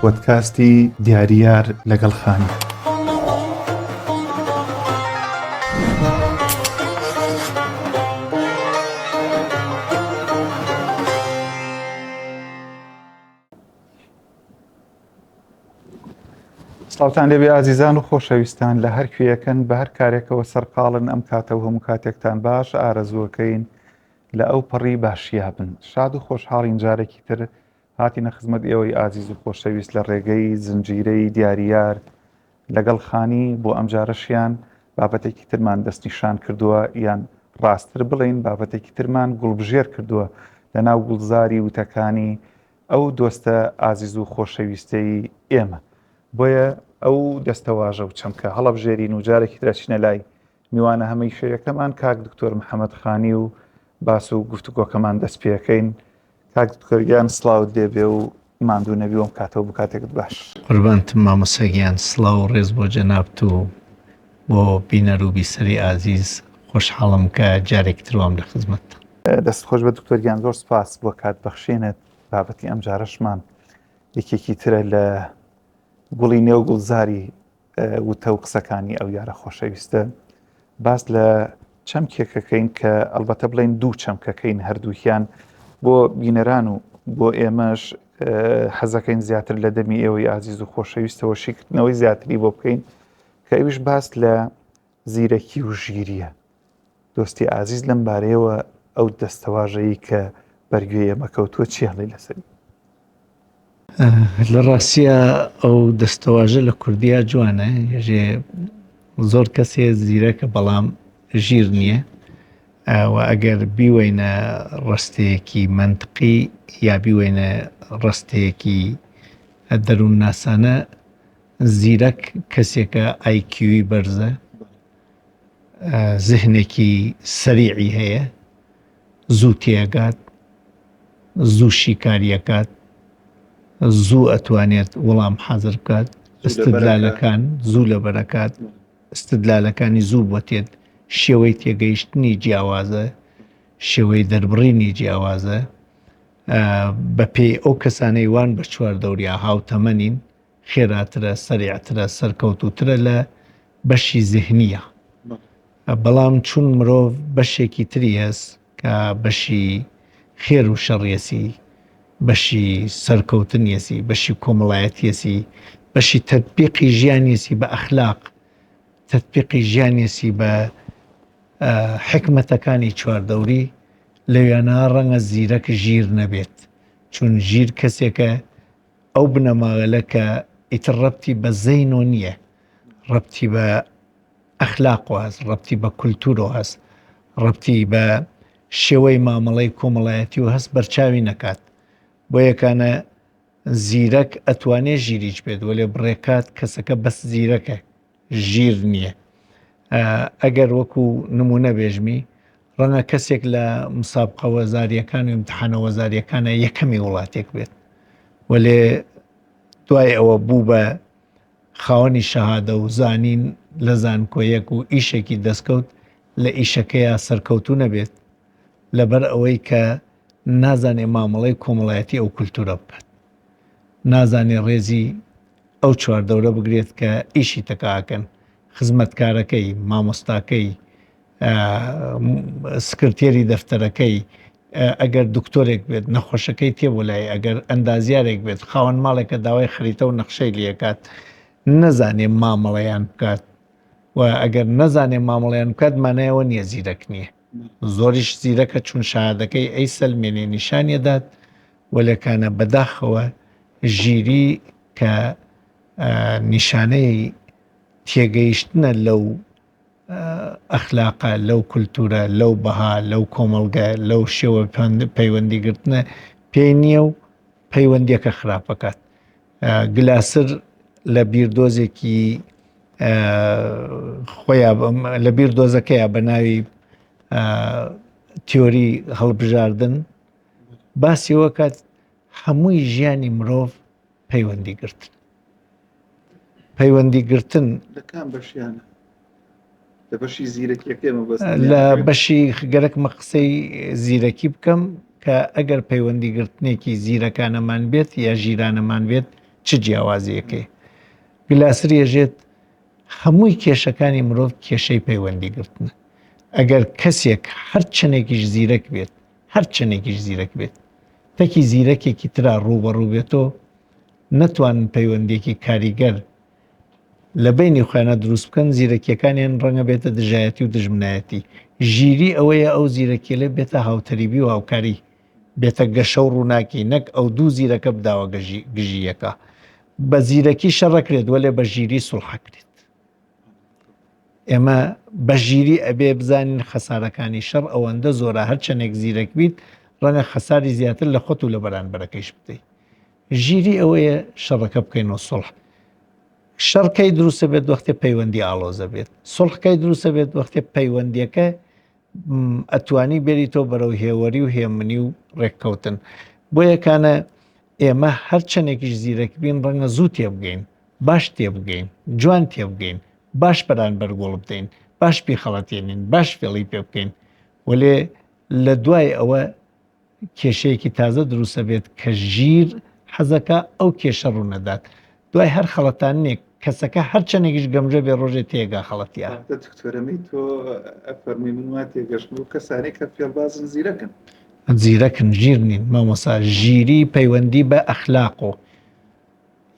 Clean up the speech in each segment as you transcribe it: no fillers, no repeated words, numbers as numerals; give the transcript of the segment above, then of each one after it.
پۆدکاستی دیاریار لەگەڵ خانی. سڵاوتان لێبێ ئازیزان و خۆشەویستان لە هەر کوێیەکەن بە هەر کارێکەوە سەرقاڵن ئەم کاتە و هەموو کاتێکتان باش ئارەزووەکەین لە ئەو پەڕی باشیا بن شاد و خۆشحاڵین جارێکی تر هاتینە خزمەت ئێوەی ئازیز و خۆشەویست لە ڕێگەی زنجیرەی دیاریار لەگەڵ خانی بۆ ئەمجارەشیان بابەتێکی ترمان دەستنیشان کردووە یان ڕاستتر بڵێین بابەتێکی ترمان گوڵبژێر کردووە لە ناو گوڵزاری وتەکانی ئەو دۆستە ئازیز و خۆشەویستەی ئێمە بۆیە ئەو دەستەواژە و چەمکە هەڵەبژێرین و جارێکی ترەچینە لای میوانە هەمیشەیەکەمان کاک دکتۆر محەممەد خانی و باس و گفتوگۆکەمان دەست پێەکەین کاک دکتۆر گیان سڵاوت لێبێ و ماندوو نەبی وم کاتەوە بۆ کاتێکت باش. قوربانتم مامۆستا گیان سڵاو و ڕێز بۆ جەنابت و بۆ بینەر و بیسەری ئازیز خۆشحاڵم کە جارێکی تر وام لە خزمەتتان. دەست خۆش بێت دکتۆر گیان زۆر سپاس بۆ کات بەخشینت بابەتی ئەمجارەشمان یەکێکی ترە لە گوڵی نێو گوڵزاری وتە و قسەکانی ئەو یارە خۆشەویستە باس لە چەمکێکەکەین کە ئەلبەتە بڵین دوو چەمکەکەین هەردووکیان بۆ بینەران و بۆ ئێمەش حەزەکەین زیاتر لە دەمی ئێوەی ئازیز و خۆشەویستەوە شیکردنەوەی زیاتری بۆ بکەین کە ئەویش باس لە زیرەکی و ژیریە دۆستی ئازیز لەم بارەیەوە ئەو دەستەواژەی کە بەرگوێ ئێمە کەوتووە چی هەڵی لەسەری؟ لە ڕاستیا ئەو دەستەواژە لە کوردیا جوانە ژێ زۆر کەسێ زیرەکە بەڵام ژیر نییە و ئەگەر بیوەینە ڕستەیەکی مەنتقی یا بیوەینە ڕستەیەکی دەروونناسانە زیرەک کەسێکە ئایکیوی بەرزە زهنێکی سەریعی هەیە زوو تێگات زوو شیکاریەکات زوو ئەتوانێت وڵام حازر بکات استدلالەکان زوو لەبەرەکات استدلالەکانی زوو بۆ تێت شێوەی تێگەیشتنی جیاوازە شێوەی دەربڕینی جیاوازە بەپێی ئەو کەسانەی وان بە چوار دەوریا هاوتەمەنین خێراترە، سەریعترە، سەرکەوتووترە لە بەشی زهنییە. بەڵام چون مرۆڤ بەشێکی تری هەس کە بەشی خێر و شەڕیەسی، بەشی سەرکەوتنیەسی، بەشی کۆمەڵایەتیەسی، بەشی تەتبیقی ژیانیەسی بە ئەخلاق، تەتبیقی ژیانیەسی بە حیکمەتەکانی چواردەوری، لەویانە ڕەنگە زیرەک ژیر نەبێت، چون ژیر کەسێکە ئەو بنەماگەلە کە ئیتر ڕەبتی بە زەینۆ نییە، ڕەبتی بە ئەخلاقۆ هەست، ڕەبتی بە کولتوورۆ هەست، ڕەبتی بە شێوەی مامەڵەی کۆمەڵایەتی و هەست بەرچاوی نەکات. بۆ یەکانە زیرەک ئەتوانێ ژیریش بێت، وەلێ بڕێکات کەسەکە بەس زیرەکە، ژیر نییە. ئەگەر وەکو نمونە بێژمی ڕەنگە کەسێک لە مسابقە وەزاریەکان و ئیمتحانە وەزاریەکانە یەکەمی وڵاتێک بێت وەلێ دوای ئەوە بوو بە خاوەنی شەهادە و زانین لە زانکۆیەک و ئیشێکی دەستکەوت لە ئیشەکەیا سەرکەوتوو نەبێت لەبەر ئەوەی کە نازانێ مامەڵەی کۆمەڵایەتی ئەو کولتورە بکات نازانێ ڕێزی ئەو چواردەورە بگرێت کە ئیشی تەکا ئەکەن، خزمەتکارەکەی، مامۆستاکەی، سکرتێری دەفتەرەکەی، ئەگەر دکتۆرێک بێت نەخۆشەکەی تێ بۆ لای، ئەگەر ئەندازیارێک بێت خاوەن ماڵێکە داوای خەریتە و نەخشەی لێکات، نەزانێ مامەڵەیان بکات و ئەگەر نەزانێ مامەڵەیان بکات مانای ئەوە نییە زیرەک نییە. زۆریش زیرەکە چون شەهادەکەی ئەیسەلمێنێ نیشانی ئەدات وەلێکانە بەداخەوە ژیری کە نیشانەی تێگەیشتنە لەو ئەخلاقە لەو کولتورە لەو بەها لەو کۆمەڵگە لەو شێوە پەیوەندی گرتنە پێی نییە و پەیوەندیەکە خراپەکات گلاسر لە بیردۆزێکی خۆیان لە بیردۆزەکەیە بە ناوی تیۆری هەڵبژاردن باسی وەکات هەمووی ژیانی مرۆڤ پەیوەندی گرتن پەیوەندی گرتن لە کام بەشیانە لە بەشی زیرەکیەکەی مەبەست لە بەشی گەرەکمە قسەی زیرەکی بکەم کە ئەگەر پەیوەندی گرتنێکی زیرەکانەمان بێت یا ژیرانەمان بێت. چ جیاوازیەکەی گلاسر ێژێت هەمووی کێشەکانی مرۆڤ کێشەی پەیوەندی گرتنە ئەگەر کەسێک هەر چەندێکیش زیرەک بێت هەر چەندێکیش زیرەک بێت تەکی زیرەکێکی ترا ڕووبەڕوو بێتەوە نەتوانن پەیوەندیەکی کاریگەر لە بەینی خۆیانا دروست بکەن، زیرەکیەکانیان ڕەنگە بێتە دژایەتی و دژمنایەتی. ژیری ئەوەیە ئەو زیرەکیەلە بێتە هاوتەریبی و هاوکاری، بێتە گەشە و ڕووناکی، نەک ئەو دوو زیرەکە بداوە گژی یەکا. بە زیرەکی شەڕەکرێت وەلێ بە ژیری سوڵحەکرێت. ئێمە بە ژیری ئەبێ بزانین خەسارەکانی شەڕ ئەوەندە زۆرە هەرچەندێک زیرەک بیت ڕەنگە خەساری زیاتر لە خۆت و لە بەرانبەرەکەیش بدەیت. ژیری ئەوەیە شەڕەکە بکەینەوە سوڵح. شەڕ کەی دروستە بێت وەختێ پەیوەندی ئاڵۆزە بێت. سوڵح کەی دروستە بێت وەختێ پەیوەندیەکە ئەتوانی بێریتەوە بەرەو هێوەری و هێمنی و ڕێککەوتن. بۆیە کانە ئێمە هەر چەندێکیش زیرەک بین ڕەنگە زوو تێبگەین، باش تێبگەین، جوان تێبگەین، باش بەرانبەر گوڵ بدەین، باش بیخەڵەتێنین، باش فێڵی پێ بکەین، وەلێ لە دوای ئەوە کێشەیەکی تازە دروستەبێت کە ژیر حەزەکا ئەو کێشە ڕوونەدات دوای هەر خەڵەتاننێک کەسەکە هەرچەندێکیش گەمژە بێ ڕۆژێ تێگا خەڵەتیا. واتە دکتۆرەمەی تۆ ئەفەرمووی من وا تێگەشتم ئەو کەسانەی کە فێڵبازن زیرەکن. زیرەکن ژیر نین مامۆستا ژیری پەیوەندی بە ئەخلاق و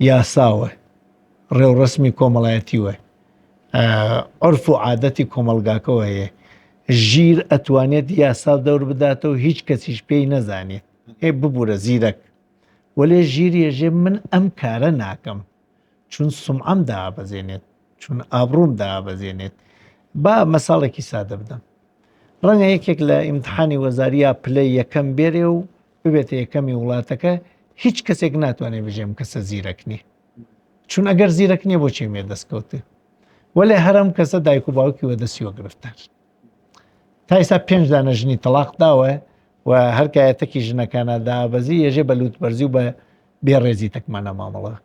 یاساوە ڕێوڕەسمی کۆمەڵایەتیوە عورف و عادەتی کۆمەڵگاکەوە هەیە ژیر ئەتوانێت یاسا دەور بداتەوە هیچ کەسیش پێی نەزانێت ئێ ببوورە زیرەک وەلێ ژیر یەژێ من ئەم کارە ناکەم چون سومعەم دابەزێنێت چون ئابڕوم دابەزێنێت با مەساڵێکی سادە بدەم ڕەنگە یەکێک لە ئیمتحانی وەزاریا پلەی یەکەم بێرێ و ببێتە یەکەمی وڵاتەکە هیچ کەسێک ناتوانێت بژێم کەسە زیرەک نییە چون ئەگەر زیرەک نییە بۆچی مێ دەستکەوتێ وەلێ هەرم کەسە دایک و باوکی وە دەستیوە گرفتار تا ئێستا پێنج دانە ژنی تەلاق داوە و هەر کایەتەکی ژنەکانە دابەزی یێژێ بە لوت بەرزی و بە بێڕێزی تەکمانە مامەڵە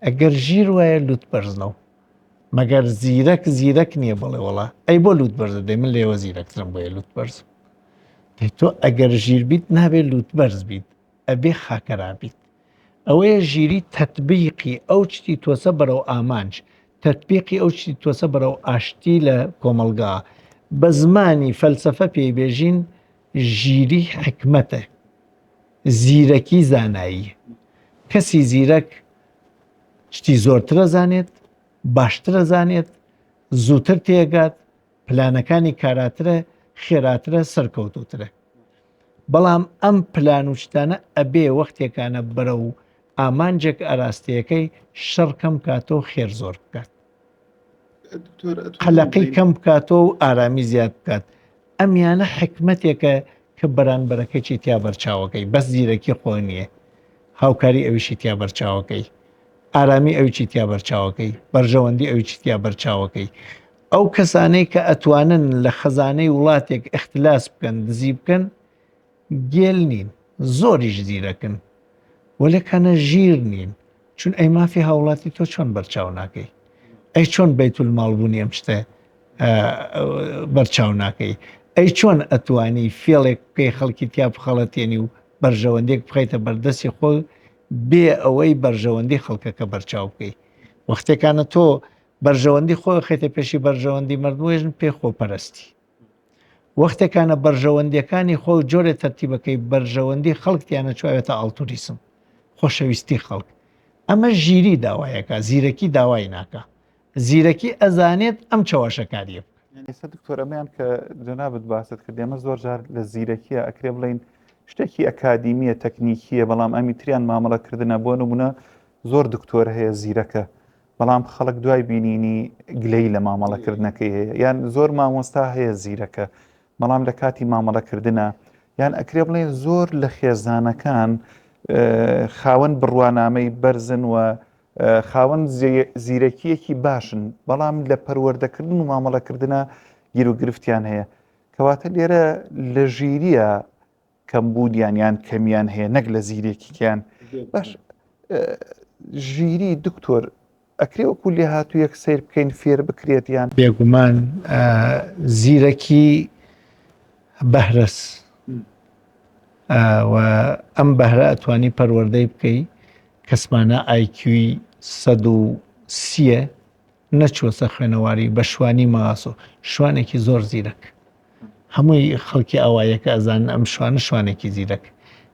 ئەگەر ژیر وایە لوت بەرزنەوە مەگەر زیرەک زیرەک نییە بڵێ وڵا ئەی بۆ لوت بەرزە دەی من لێوە زیرەکترم بۆیە لوت بەرز تۆ ئەگەر ژیر بیت نابێت لوت بەرز بیت ئەبێ خاکەرا بیت ئەوەیە ژیری تەتبیقی ئەو چتی تۆسە بەرەو ئامانج، تەتبیقی ئەو چتی تۆسە بەرەو ئاشتی لە کۆمەڵگا. بە زمانی فەلسەفە پێی بێژین ژیری حیکمەتە، زیرەکی زاناییە. کەسی زیرەک شتی زۆرتر ئەزانێت، باشتر ئەزانێت، زووتر تێگات، پلانەکانی کاراترە، خێراترە، سەرکەوتووترە. بەڵام ئەم پلان و شتانە ئەبێ وەختێکانە بەرەو ئامانجێک ئاراستەیەکەی شەڕ کەم بکاتەوە خێر زۆر بکات. قەلەقی کەم بکاتەوە و ئارامی زیاد بکات. ئەمیانە حیکمەتێکە کە بەرانبەرەکەی تیا بەرچاوەکەی بەس زیرەکی خۆ نییە هاوکاری ئەویشی تیا بەرچاوەکەی ئارامی ئەویی تیا بەرچاوەکەی بەرژەوەندی ئەویی تیا بەرچاوەکەی ئەو کەسانەی کە ئەتوانن لە خەزانەی وڵاتێک ئیختلاس بکەن دزی بکەن گێل نین زۆریش زیرەکن وەلێ کانە ژیر نین چون ئەی مافی هاوڵاتی تۆ چۆن بەرچاو ناکەی ئەی چۆن بەیتول ماڵ بوونی ئەم شتە بەرچاو ناکەی ئەی چۆن ئەتوانی فێڵێک بکەی خەڵکی تیا بخەڵەتێنی و بەرژەوەندێک بخەیتە بەردەستی خۆ بێ ئەوەی بەرژەوەندی خەڵکەکە بەرچاو بکەی وەختێکانە تۆ بەرژەوەندی خۆی خەیتە پێشی بەرژەوەندی مردم وێژن پێ خۆپەرستی وەختێکانە بەرژەوەندیەکانی خۆ جۆرێ تەرتیبەکەی بەرژەوەندی خەڵک تیانە چواوێتە ئاڵتوریسم خۆشەویستی خەڵک ئەمە ژیری داوایەکە زیرەکی داوای ناکە زیرەکی ئەزانێت ئەم چەواشەکاریە بکە. ئێستا دکتۆر ئەمەیان کە جەنابت باست کرد ئێمە زۆر جار لە زیرەکیە ئەکرێ بڵین شتێکی ئەکادیمیە تەکنیکیە بەڵام ئەمی تریان مامەڵەکردنە بۆ نمونە زۆر دکتۆر هەیە زیرەکە بەڵام خەڵک دوای بینینی گلەی لە مامەڵەکردنەکەی هەیە یان زۆر مامۆستا هەیە زیرەکە بەڵام لە کاتی مامەڵەکردە یان ئەکرێ بڵێن زۆر لە خێزانەکان خاوەن بڕوانامەی بەرزن و خاوەن زیرەکیەکی باشن بەڵام لە پەروەردەکردن و مامەڵەکردە گیروگرفتیان هەیە کەواتە لێرە لە ژیریە کەمبوونیان یان کەمیان هەیە نەک لە زیرێکیان باش ژیری دکتۆر ئەکرێ وەکو لێهاتوویەک سیر بکەین فێر بکرێت یان بێگومان زیرەکی بەهرەس و ئەم بەهرە ئەتوانی پەروەردەی بکەی. کەسمانە ئایکیوی 130 نەچووە سەر خوێنەواری بە شوانی ماسۆ شوانێکی زۆر زیرەک هەمووی خەڵکی ئاوایەکە ئەزانن ئەم شوانە شوانێکی زیرەک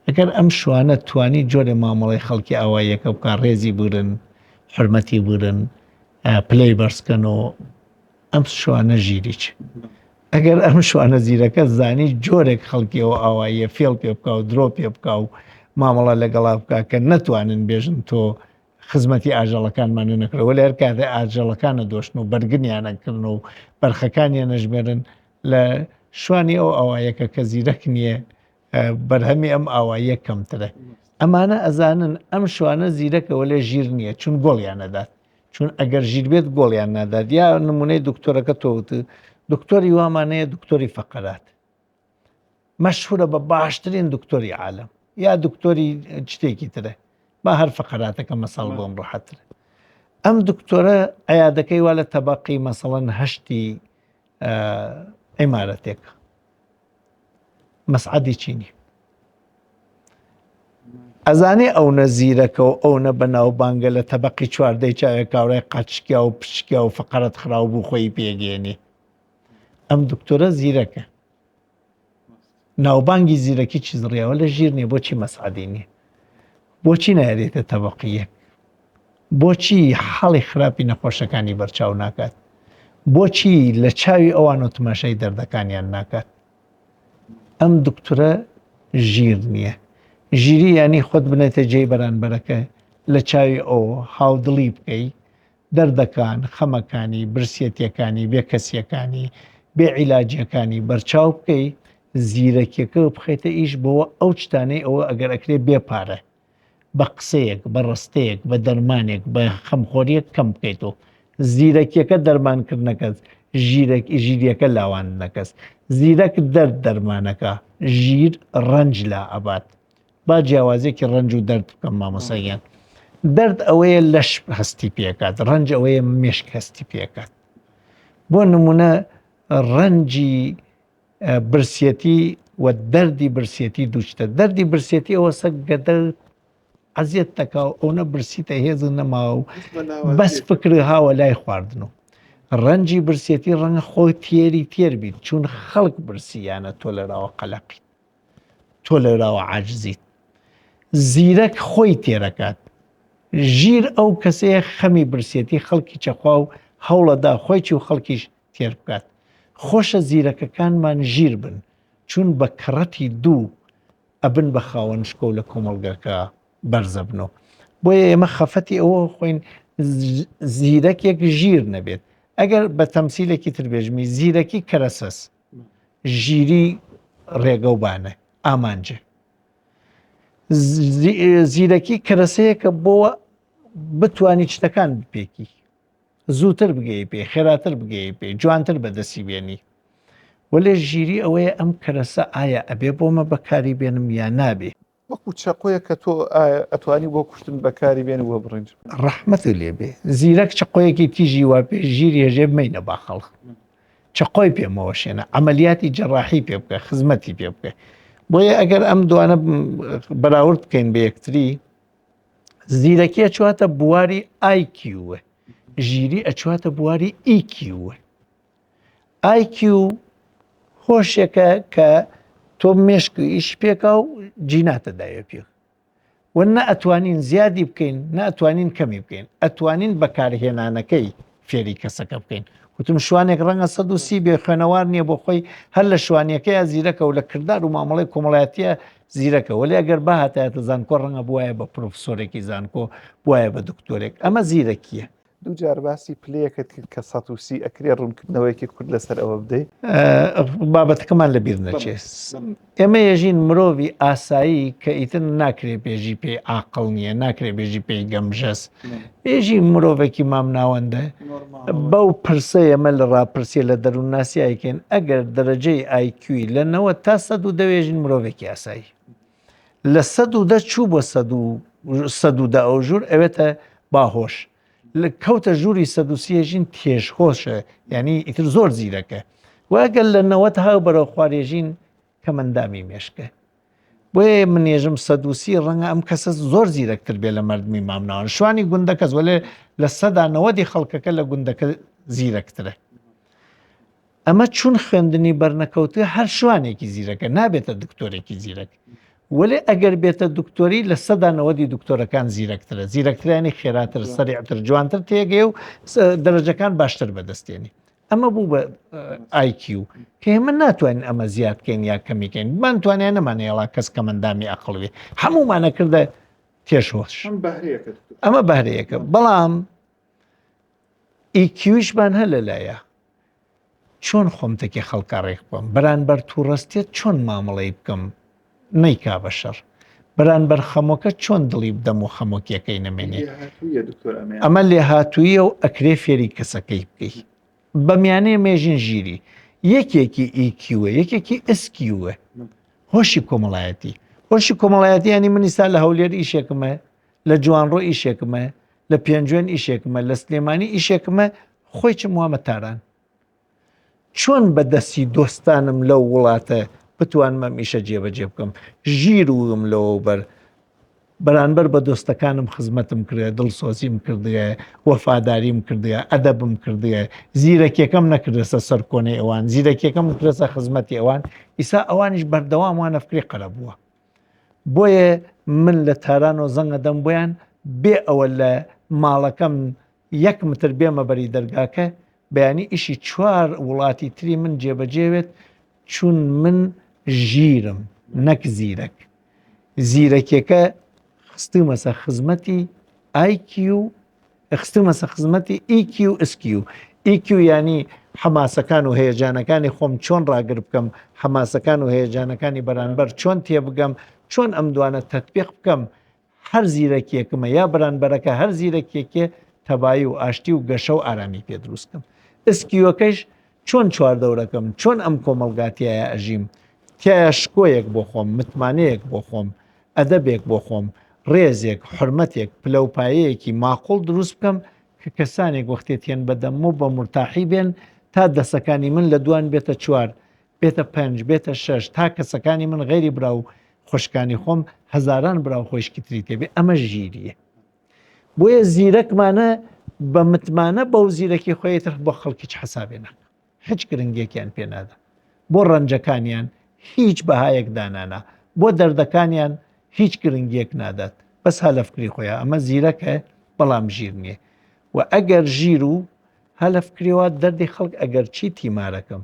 ئەگەر ئەم شوانە توانی جۆرێ مامەڵەی خەڵکی ئاواییەکە بکا ڕێزی بگرن حرمەتی بگرن پلەی بەرزکەنەوە ئەم شوانە ژیریچ ئەگەر ئەم شوانە زیرەکە زانی جۆرێک خەڵکی ئەو ئاواییە فێڵ پێ بکا و درۆ پێ بکا و مامەڵە لەگەڵا بکا کە نەتوانن بێژن تۆ خزمەتی ئاژەڵەکانمان نەکرد وەلێ هەر کاتێ ئاژەڵەکانە دۆشن و بەرگنیان ئەکردن و بەرخەکانیان ئەژمێرن لە شوانی ئەو ئاوایەکە کە زیرەک نییە بەرهەمی ئەم ئاواییە کەمترە ئەمانە ئەزانن ئەم شوانە زیرەکە وەلێ ژیر نییە چون گۆڵیان نەدات چون ئەگەر ژیر بێت گۆڵیان نادات یا نمونەی دکتۆرەکە تۆوت دکتۆری وامانەیە دکتۆری فەقەرات مەشهورە بە باشترین دکتۆری عالم یا دکتۆری شتێکی ترە با هەر فقراتەکە مەسەڵ بۆم ڕەحەترە ئەم دکتۆرە عیادەکەی وا لە تەبقی مەسەڵەن هەشتی عیمارەتێک مەسعدی چینی ئەزانێ ئەو نە زیرەکە و ئەو نە بەناوبانگە لە تەبقی چواردەی چاوێ کاورای قاچکیا و پشکیا و فقرەت خراو بوو خۆی پێگەێنێ ئەم دکتۆرە زیرەکە ناوبانگی زیرەکی چی زڕیاوە لە ژیر نیە بۆچی مەسعدی نیە بۆچی نایرێتە تەبقی یەک بۆچی حاڵی خراپی نەخۆشەکانی بەرچاو ناکات بۆچی لە چاوی ئەوان و تماشای دەردەکانیان ناکات ئەم دکتۆرە ژیر نییە ژیری ینی خۆت بنێتە جێی بەرانبەرەکە لە چاوی ئەو هاودڵی بکەی دەردەکان، خەمەکانی، برسیەتیەکانی، بێکەسیەکانی، بێ عیلاجیەکانی بەرچاو بکەی، زیرەکیەکە بخەیتە ئیش بۆوە ئەو چتانەی ئەوە ئەگەر ئەکرێ بێ پارە، بە قسەیەک، بە ڕستەیەک، بە دەرمانێک، بە خەمخۆریەک کەم بکەیتەوە. زیرەکیەکە دەرمانکردنەکەس، ژیرەک ژیریەکە لاواندنەکەس. زیرەک دەرد دەرمانەکا، ژیر ڕەنج لا ئەبات. با جیاوازیەکی ڕەنج و دەرد بکەم مامۆستا گیان دەرد ئەوەیە لەش هەستی پێکات ڕەنج ئەوەیە مێشک هەستی پێکات بۆ نمونە ڕەنجی برسیەتی و دەردی برسیەتی دووشتە دەردی برسیەتی ئەوە سەگ گەدە عەزیەت دەکا و ئەوە برسیتە هێز نەما و بەس فکر هاوە لای خواردن و ڕەنجی برسێتی ڕەنگە خۆی تێری تێر بیت چون خەڵک برسیانە تۆ لەراوە قەلەقیت تۆ لەولاوە عاجزیت. زیرەک خۆی تێرەکات. ژیر ئەو کەسەیە خەمی برسێتی خەڵکی چەخوا و هەوڵەدا خۆیی و خەڵکیش تێر بکات. خۆشە زیرەکەکانمان ژیر بن چون بە کەڕەتی دوو ئەبن بە خاوەن شکۆ و لە کۆمەڵگەکە بەرزەبنەوە. بۆیە ئێمە خەفەتی ئەوە خۆین زیرەکێک ژیر نەبێت. ئەگەر بە تەمسیلێکی تر بێژمی زیرەکی کەرەسەس. ژیری ڕێگە و بانە ئامانجە زیرەکی کەرەسەیەکە بۆ بتانی شتەکان بپێکی زووتر بگەی پێ خێراتر بگەی پێ جوانتر بەدەستی بێنی وەلێ ژیری ئەوەیە ئەم کەرەسە ئایا ئەبێ بۆمە بەکاری بێنم یا نابێ وەکو چەقۆیە کە تۆ ئایا ئەتوانی بۆ کوشتن بەکاری بێنی بۆ بڕین؟ ڕەحمەت لێ بێ زیرەک چەقۆیەکی تیژی وا پێ ژیر هێژێ مەینە باخەڵ چەقۆی پێ مەوەشێنە عەمەلیاتی جەڕاحی پێ بکە خزمەتی پێ بکە بۆیە ئەگەر ئەم دوانە بەراورد بکەین بە یەکتری زیرەکی ئەچواتە بواری ئایکیوە ژیری ئەچواتە بواری ئیکیوە ئایکیو هۆشێکە کە تۆ مێشک و ئیش پێکا و جیناتە داوێ پێ و نە ئەتوانین زیادی بکەین نە ئەتوانین کەمی بکەین ئەتوانین بەکارهێنانەکەی فێری کەسەکە بکەین وتم شوانێک ڕەنگە 130 بێ خوێنەوار نییە بۆ خۆی هەر لە شوانیەکەی زیرەکە و لە کردار و مامەڵی کۆمەڵایەتیە زیرەکە وەلی ئەگەر بهاتایەتە زانکۆ ڕەنگە بواە بە پرۆفسۆرێکی زانکۆ بواە بە دکتۆرێک ئەمە زیرەکیە دوو جار باسی پلەیەکت کرد کە 130 ئەکرێ ڕوونکردنەوەیەکی کورت لەسەر ئەوە بدەی؟ بابەتەکەمان لە بیر نەچێت ئێمە یەژین مرۆڤی ئاسایی کە ئیتر ناکرێ بێژی پێی عاقڵ نییە ناکرێ بێژی پێی گەمژەس بێژی مرۆڤێکی مامناوەندە بەو پرسە ئێمە لە ڕاپرسیە لە دەروونناسیایکەین ئەگەر دەرەجەی ئایکیوی لە نەوە تا سەد و دەوێژین مرۆڤێکی ئاسایی لە 110 چوو بۆ 110 ئەو ژوور ئەوێتە باهۆش لە کەوتە ژووری 130 ژین تێژهۆشە یعنی ئیتر زۆر زیرەکە و ئەگەر لە نەوەت ها بەرەو خوارێژین کەمەندامی مێشکە. بۆیە من ێژم 130 ڕەنگە ئەم کەسە زۆر زیرەکتر بێ لە مردمی مامناوەند شوانی گوندەکەس وەلێ لە سەدا نەوەدی خەڵکەکە لە گوندەکە زیرەکترە. ئەمە چون خوێندنی بەرنەکەوتوە هەر شوانێکی زیرەکە نابێتە دکتۆرێکی زیرەک وەلێ ئەگەر بێتە دکتۆری لە سەدا نەوەدی دکتۆرەکان زیرەکترە زیرەکترانی خێراتر سەریعتر جوانتر تێگەی و دەرەجەکان باشتر بەدەستێنی ئەمە بوو بە IQ کە ئێمە ناتوانین ئەمە زیاد بکەین یا کەمیکەین بمان توانیان نەمانەیەڵا کەس کەمەندامی ئەقڵوێ هەموومانە کردە تێشۆش ئەمە بەهرەیەکە بەڵام EQ یشمان هەر لەلایە چۆن خۆم تەکی خەڵکا ڕێک بکەم بەرانبەر تووڕەستێت چۆن مامەڵەی بکەم نەیکا بە شەڕ بەرانبەر خەمۆکە چۆن دڵی بدەم و خەمۆکیەکەی نەمێنێ ئەمە لێهاتوویە و ئەکرێ فێری کەسەکەی بکەی بەمیانەیە مێژین ژیری یەکێکی EQ ە یەکێکی SQ ە هۆشی کۆمەڵایەتی هۆشی کۆمەڵایەتی ینی من ئیستا لە هەولێر ئیشێکمە لە جوانڕۆ ئیشێکمە لە پێنجوێن ئیشێکمە لە سلێمانی ئیشێکمە خۆی چم وامە تاران چۆن بە دەستی دۆستانم لەو وڵاتە بتوانم ئەم ئیشە جێبەجێ بکەم ژیر وم لەوە بەر بەرانبەر بە دۆستەکانم خزمەتم کردێ دڵسۆزیم کردێ وەفاداریم کردێ ئەدەبم کردێ زیرەکیەکەم نەکردەسە سەرکۆنەی ئەوان زیرەکیەکەم کردەسە خزمەتی ئەوان ئیسا ئەوانیش بەردەوام وانە فکری قەرەبووە بۆیە من لە تارانەوە زەنگ ئەدەم بۆیان بێ ئەوە لە ماڵەکەم یەک متر بێمە بەری دەرگاکە بەیانی ئیشی چوار وڵاتی تری من جێبەجێوێت چون من ژیرم نەک زیرەک زیرەکیەکە خستومەسە خزمەتی IQ خستومەسە خزمەتی EQ SQ EQ یانی حەماسەکان و هەیەجانەکانی خۆم چۆن ڕاگر بکەم حەماسەکان و هەیەجانەکانی بەرانبەر چۆن تێبگەم چۆن ئەم دوانە تەتبیق بکەم هەر زیرەکیەکمە یا بەرانبەرەکە هەر زیرەکیەکێ تەبایی و ئاشتی و گەشە و ئارامی پێ دروست کەم SQ ەکەیش چۆن چواردەورەکەم چۆن ئەم کۆمەڵگا تیایا ئەژیم تیایا شکۆیەک بۆ خۆم متمانەیەک بۆ خۆم ئەدەبێک بۆ خۆم، ڕێزێک، حورمەتێک، پلەوپایەیەکی ماقوڵ دروست بکەم کە کەسانێک وەختێ تێن بە دەمم و بە مورتاحی بێن تا دەسەکانی من لە دوان بێتە چوار، بێتە پەنج، بێتە شەش، تا کەسەکانی من غەیری برا و خوشکانی خۆم هەزاران برا و خۆیشکی تری تێ بێ، ئەمە ژیرییە. بۆیە زیرەکمانە بە متمانە بەو زیرەکی خۆی تر بۆ خەڵک هیچ حەسابێ ناکا. هیچ گرنگیەکیان پێ نادا بۆ ڕەنجەکانیان هیچ بەهایەک دانانا بۆ دەردەکانیان هیچ گرنگیەک نادات بەس ها لە فکری خۆیان ئەمە زیرەکە بەڵام ژیر نییە و ئەگەر ژیر و ها لە فکریەوە دەردی خەڵک ئەگەر چی تیمارەکەم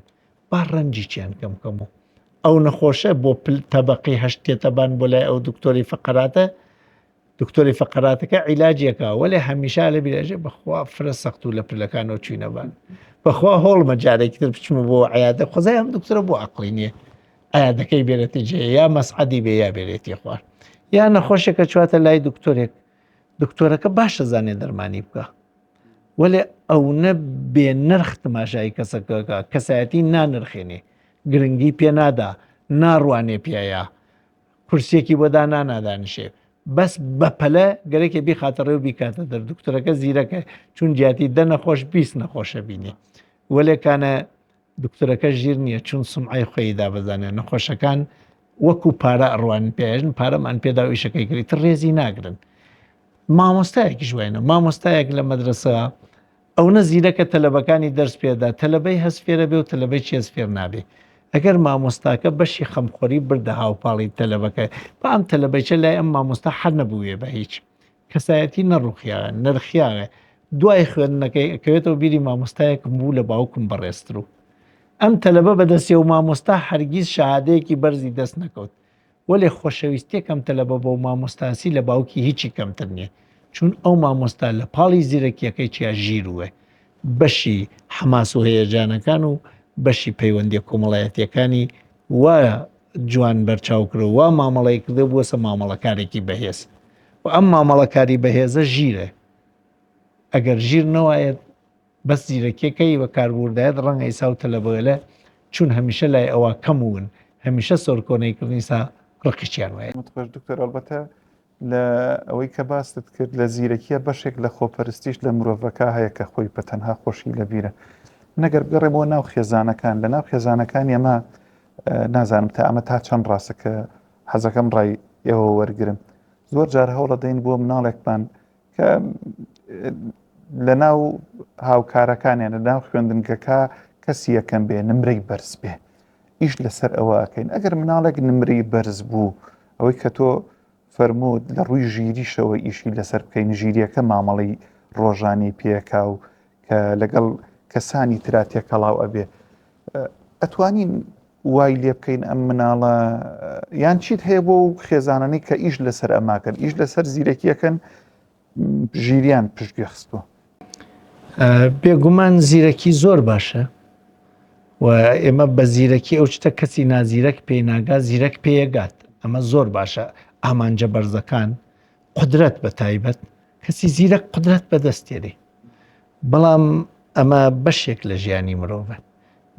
با ڕەنجی چیان کەم کەم و ئەو نەخۆشە بۆ تەبقی هەشت تێتەبان بۆ لای ئەو دکتۆری فقراتە دکتۆری فەقەراتەکە عیلاجیەکە وەلێ هەمیشە لە بیرەژێ بەخوا فرە سەخت و لە پلەکانەوە چوینە بان بەخوا هۆڵمە جارێکی تر بچمە بۆ عیادە خۆزای ئەم دکتۆرە بۆ عقلی نییە عیادەکەی بێرێتی جێ یا مەسعدی بێ یا بێرێتی خوار یا نەخۆشێکە چواتە لای دکتۆرێک دکتۆرەکە باشە زانێ دەرمانی بکە وەلێ ئەو نە بێ نرخ تماشای کەسەکەکە کەسایەتی نانرخێنێ گرنگی پێ نادا ناڕوانێ پیاە کورسیەکی بۆ دانا دانیشێ بەس بەپەلە گەرەکێ بیخاتە ڕێ و بیکاتە دەر دکتۆرەکە زیرەکە چون جیاتی دە نەخۆش 20 نەخۆشە بینێ وەلێکانە دکتۆرەکە ژیر نییە چون سمعی خۆی دابەزانێ نەخۆشەکان وەکو پارە ئەڕوان پێژن پارەمان پێدا و ئیشەکەی کردی تر ڕێزی ناگرن مامۆستایەکیش واینە مامۆستایەک لە مەدرسە ئەونە زیرەکە تەلەبەکانی دەرس پێدا تەلەبەی هەست فێرە بێ و تەلەبەی چێز فێر نابێ ئەگەر مامۆستاکە بەشی خەمخۆری بردە هاوپاڵی تەلەبەکە با ئەم تەلەبەیچە لای ئەم مامۆستا حەر نەبووێ بە هیچ کەسایەتی نەڕوخیاوە نرخیاوە دوای خوێندنەکەی ئەکەوێتەوە بیری مامۆستایەکم بوو لە باوکم بەڕێزتر و ئەم تەلەبە بەدەستی و مامۆستا هەرگیز شەهادەیەکی بەرزی دەست نەکەوت وەلێ خۆشەویستیە کەم تەلەبە بەو مامۆستاسی لە باوکی هیچی کەمتر نیە چون ئەو مامۆستا لە پاڵی زیرەکیەکەی چیا ژیر وە بەشی حەماس و هەیەجانەکان و بەشی پەیوەندیە کۆمەڵایەتیەکانی وا جوان بەرچاو کرد وا مامەڵەی کردو بووەسە مامەڵەکارێکی بەهێز و ئەم مامەڵەکاری بەهێزە ژیرە ئەگەر ژیر نەوایەت بەس زیرەکیەکەی وەکاربوردایەت ڕەنگە ئیسا و تەلەبەێلە چون هەمیشە لای ئەوە کەم وون هەمیشە سۆرکۆنەی کردن ئیسا ڕقیشیان وایە. دەمت خۆش دکتۆر ئەڵبەتە لە ئەوەی کە باست کرد لە زیرەکیە بەشێک لە خۆپەرستیش لە مرۆڤەکە هەیە کە خۆی بە تەنها خۆشی لەبیرە من ئەگەر بگەڕێمەوە ناو خێزانەکان لە ناو خێزانەکان ئێمە نازانم تا ئەمە تا چەند ڕاستە کە. حەزەکەم ڕای ئێوە وەرگرم. زۆر جار هەوڵەدەین بۆ مناڵێکمان کە لە ناو هاوکارەکانیان لە ناو خوێندنگەکە کەسی یەکەم بێ نمرەی بەرز بێ ئیش لەسەر ئەوە ئەکەین ئەگەر مناڵێک نمرەی بەرز بوو ئەوەی کە تۆ فەرمووت لە ڕووی ژیریشەوە ئیشی لەسەر بکەین ژیریەکە مامەڵەی ڕۆژانی پێکا و کە لەگەڵ کەسانی ترا تێکەڵاو ئەبێ ئەتوانین وای لێ بکەین ئەم مناڵە یان چیت هەیە بۆ خێزانانی کە ئیش لەسەر ئەماکەن ئیش لەسەر زیرەکیەکەن ژیریان پشتگوێ خستووە؟ بێگومان زیرەکی زۆر باشە و ئێمە بە زیرەکی ئەو شتە کەسی نازیرەک پێی ناگا زیرەک پێیەگات ئەمە زۆر باشە ئامانجە بەرزەکان قدرەت بە تایبەت کەسی زیرەک قدرەت بەدەستێنێ بەڵام ئەمە بەشێک لە ژیانی مرۆڤە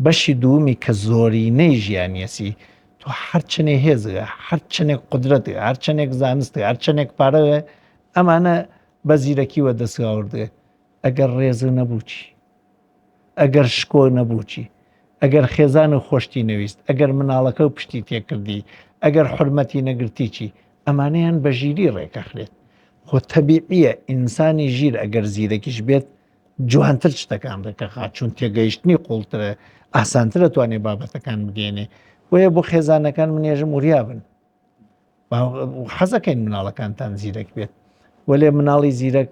بەشی دوومی کە زۆرینەی ژیانیەسی تۆ هەرچەنێ هێزە هەرچەنێک قدرەت هەرچەنێک زانست هەرچەنێک پارەوێ ئەمانە بە زیرەکی وە دەستگاوردێ ئەگەر ڕێزە نەبوو چی؟ ئەگەر شکۆ نەبوو چی؟ ئەگەر خێزان و خۆشتی نەویست ئەگەر مناڵەکە و پشتی تێکردی ئەگەر حرمەتی نەگرتی چی؟ ئەمانەیان بە ژیری ڕێکەخرێت خۆ تەبیعیە ئینسانی ژیر ئەگەر زیرەکیش بێت جوانتر شتەکان ڕێکەخات چون تێگەیشتنی قوڵترە ئاسانترە توانێ بابەتەکان بگەێنێ بۆیە بۆ خێزانەکان منێژم وریابن حەزەکەین مناڵەکانتان زیرەک بێت وەلێ مناڵی زیرەک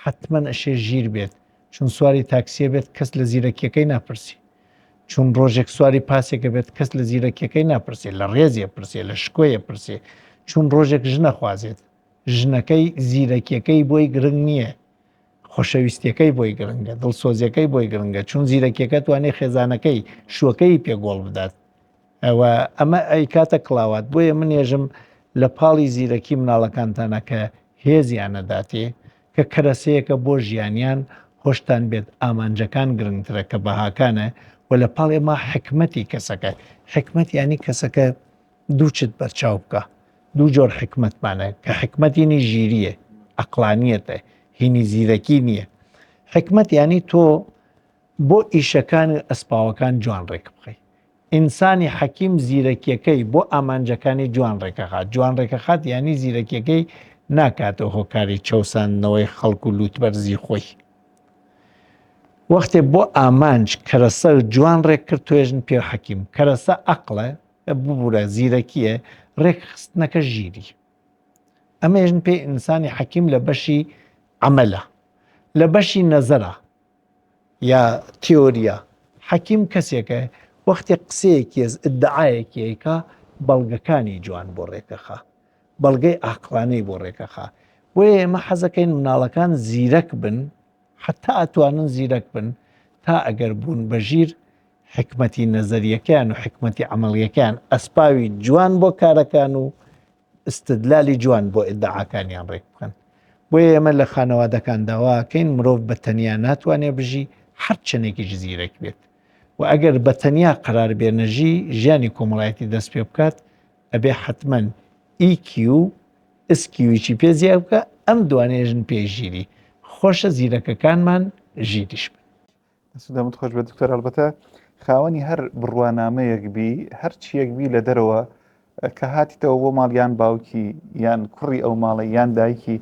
حتمما ئەشێ ژیر بێت چون سواری تاکسیە بێت کەس لە زیرەکیەکەی ناپرسی چون ڕۆژێک سواری پاسێکە بێت کەس لە زیرەکیەکەی ناپرسێ لە ڕێزیە پرسێ لە شکۆیە پرسێ چون ڕۆژێک ژنە خوازێت ژنەکەی زیرەکیەکەی بۆی گرنگ نییە خۆشەویستیەکەی بۆی گرنگە دڵسۆزیەکەی بۆی گرنگە چون زیرەکیەکە توانێت خێزانەکەی شوەکەی پێگۆڵ بدات ئەوە ئەمە ئەیکاتە کڵاوات بۆیە من ێژم لە پاڵی زیرەکی مناڵەکانتانە کە هێزیان نەداتێ کە کەرەسەیەکە بۆ ژیانیان هۆشتان بێت ئامانجەکان گرنگترە کە بەهاکانە و لە پاڵ ئێمە حکمەتی کەسەکە حکمەت ینی کەسەکە دووچت بەرچاو بکە دوو جۆر حکمەتمانە کە حکمەتینی ژیریە ئەقلانیەتە هینی زیرەکی نییە حکمەت ینی تۆ بۆ ئیشەکان و ئەسپاوەکان جوان ڕێک بخەی. ئینسانی حەکیم زیرەکیەکەی بۆ ئامانجەکانی جوان ڕێکەخات، جوان ڕێکەخات یانی زیرەکیەکەی ناکاتە هۆکاری چەوساندنەوەی خەڵک و لوتبەرزی خۆی. وەختێ بۆ ئامانج کەرەسە جوان ڕێک کرد تۆێژن پێ حەکیم. کەرەسە ئەقڵە، ببورە زیرەکیە، ڕێکخستنەکە ژیری. ئەمەیژن پێ ئینسانی حەکیم لە بەشی عەمەلە. لە بەشی نەزەرە یا تیۆریە. حەکیم کەسێکە وەختێ قسەیەکی یەز ئیدعایەکی ئەیکا بەڵگەکانی جوان بۆ ڕێکەخا. بەڵگەی ئاقڵانەی بۆ ڕێکەخا. بۆیە ئێمە حەزەکەین مناڵەکان زیرەک بن حەتا ئەتوانن زیرەک بن تا ئەگەر بوون بە ژیر حیکمەتی نەزەریەکەیان و حیکمەتی عەمەڵیەکەیان ئەسپاوی جوان بۆ کارەکان و ئیستدلالی جوان بۆ ئیدعاکانیان ڕێک بخەن. بۆیە ئێمە لە خانەوادەکان داواکەین مرۆڤ بە تەنیا ناتوانێ بژی هەر چەندێکیش زیرەک بێت و ئەگەر بە تەنیا قەرار بێ نەژی ژیانی کۆمەڵایەتی دەست پێ بکات ئەبێ حتمما EQ SQ یکی پێ زیاد بکە ئەم دوانێژن پێ ژیری خۆشە زیرەکەکانمان ژیریش بن. دەست و دەمت خۆش بێت دکتۆر ئەلبەتە خاوەنی هەر بڕوانامەیەک بی هەر چیەک بی لە دەرەوە کە هاتیتەوە بۆ ماڵ یان باوکی یان کوڕی ئەو ماڵە یان دایکی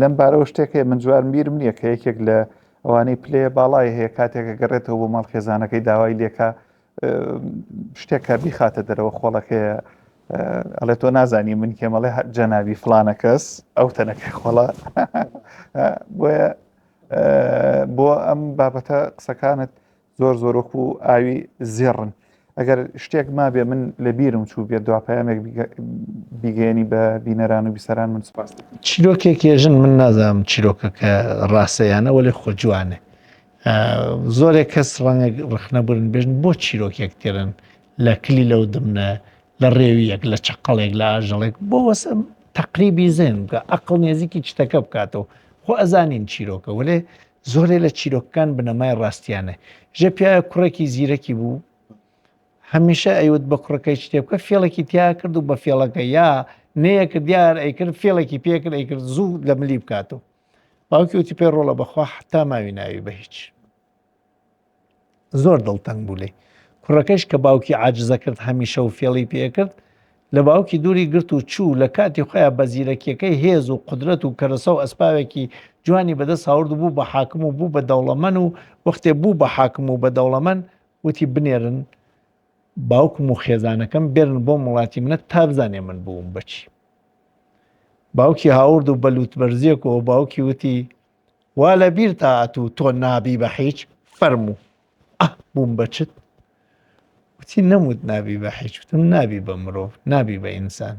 لەم بارەوە شتێک هەیە من جوار بیرم نییە کە یەکێک لە ئەوانەی پلەیە باڵای هەیە کاتێکە گەڕێتەوە بۆ ماڵ خێزانەکەی داوای لێکا شتێکە بیخاتە دەرەوە خۆڵەکەیە ئەڵێ تۆ نازانی من کێمەڵێ جەنابی فلانە کەس ئەو تەنەکەی خۆڵە بۆیە بۆ ئەم بابەتە قسەکانت زۆر زۆر وەکو ئاوی زێڕن ئەگەر شتێک مابێ من لە بیرم چوو بێت دوا پەیامێک بیگەێنی بە بینەران و بیسەران من سپاس چیرۆکێک ێژن من نازانم چیرۆکەکە ڕاستەیانە وەێ خۆ جوانێ زۆرێک کەس ڕەنگە ڕخنە برن بێژن بۆ چیرۆکێک تێرن لە کلی لەو دمنە لە ڕێویەک لە چەقەڵێک لە ئاژەڵێک بۆ وەسە تەقریبی زێن بکە ئەقڵ نێزیکی چتەکە بکاتەوە خۆ ئەزانین چیرۆکە وەلێ زۆرێ لە چیرۆکەکان بنەمای ڕاستیانە ژێ پیاوێک کوڕێکی زیرەکی بوو هەمیشە ئەیوت بە کوڕەکەی شتێ بکە فێڵێکی تیا کرد و بە فێڵەکە یا نەیەکرد دیار ئەیکرد فێڵێکی پێکرد ئەیکرد زوو لە ملی بکاتەوە باوکی وتی پێ ڕۆڵە بەخوا حتا ماوی ناوی بە هیچ زۆر دڵتەنگ بوو لێی. کوڕەکەیش کە باوکی عاجزە کرد هەمیشە و فێڵی پێکرد، لە باوکی دووری گرت و چوو، لە کاتی خۆیا بە زیرەکیەکەی هێز و قودرەت و کەرەسە و ئەسپاوێکی جوانی بەدەست هاورد و بوو بە حاکم و بوو بە دەوڵەمەن و وەختێ بوو بە حاکم و بە دەوڵەمەن وتی بنێرن باوکم و خێزانەکەم بێرن بۆم وڵاتی منە تا بزانێ من بووم بەچی. باوکی هاورد و بە لووتبەرزیەکەوە باوکی وتی وا لە بیرتا ئەتوو تۆ نابی بە هیچ فەرموو ئەه بووم بە چت وتی نەموت نابی بە هیچ وتم نابی بە مرۆڤ نابی بە ئینسان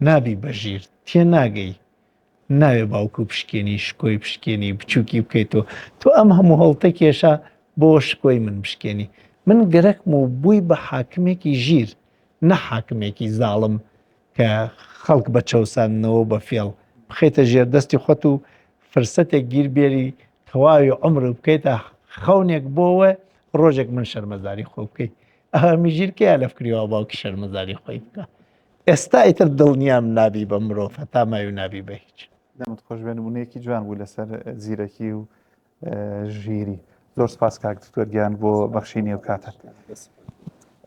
نابی بە ژیر تێ ناگەی ناوێ باوکو پشکێنی شکۆی پشکێنی بچووکی بکەیتەوە تۆ ئەم هەموو هەڵتە کێشا بۆ شکۆی من بشکێنی من گەرەکم و بووی بە حاکمێکی ژیر نە حاکمێکی زاڵم کە خەڵک بە چەوساندنەوە بە فێڵ بخەیتە ژێردەستی خۆت و فرسەتێک گیر بێری تەواوی عمر بکەیتە خەونێک بۆوە ڕۆژێک من شەرمەزاری خۆ بکەیت ئەمی ژیرکەیە لە فکریەوە باوکی شەرمەزاری خۆی بکە ئێستا ئیتر دڵنیام نابی بە مرۆڤ هەتا ماوی نابی بە هیچ. دەمت خۆش بێ نمونەیەکی جوان بوو لەسەر زیرەکی و ژیری زۆر سپاس کاک دکتۆر گیان بۆ بەخشینی و کاتە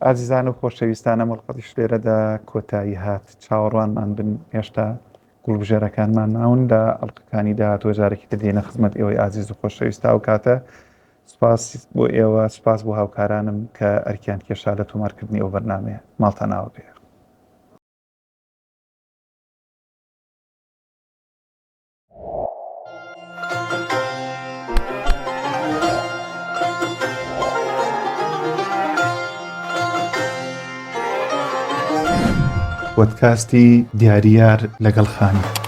ئازیزان و خۆشەویستانە مەڵقەتیش لێرەدا کۆتایی هات چاوەڕوانمان بن هێشتا گوڵبژێرەکانمان ماون لە ئەڵلقەکانی داهاتوە جارێکی تر دێنە خزمەت ئێوەی ئازیز و خۆشەویست ئەو کاتە سپاس بۆ ئێوە سپاس بۆ هاوکارانم کە ئەرکیان کێشا لە تۆمارکردنی ئەو بەرنمەیە ماڵتان ئاوا بێ. پۆدکاستی دیاریار لەگەڵ خانی.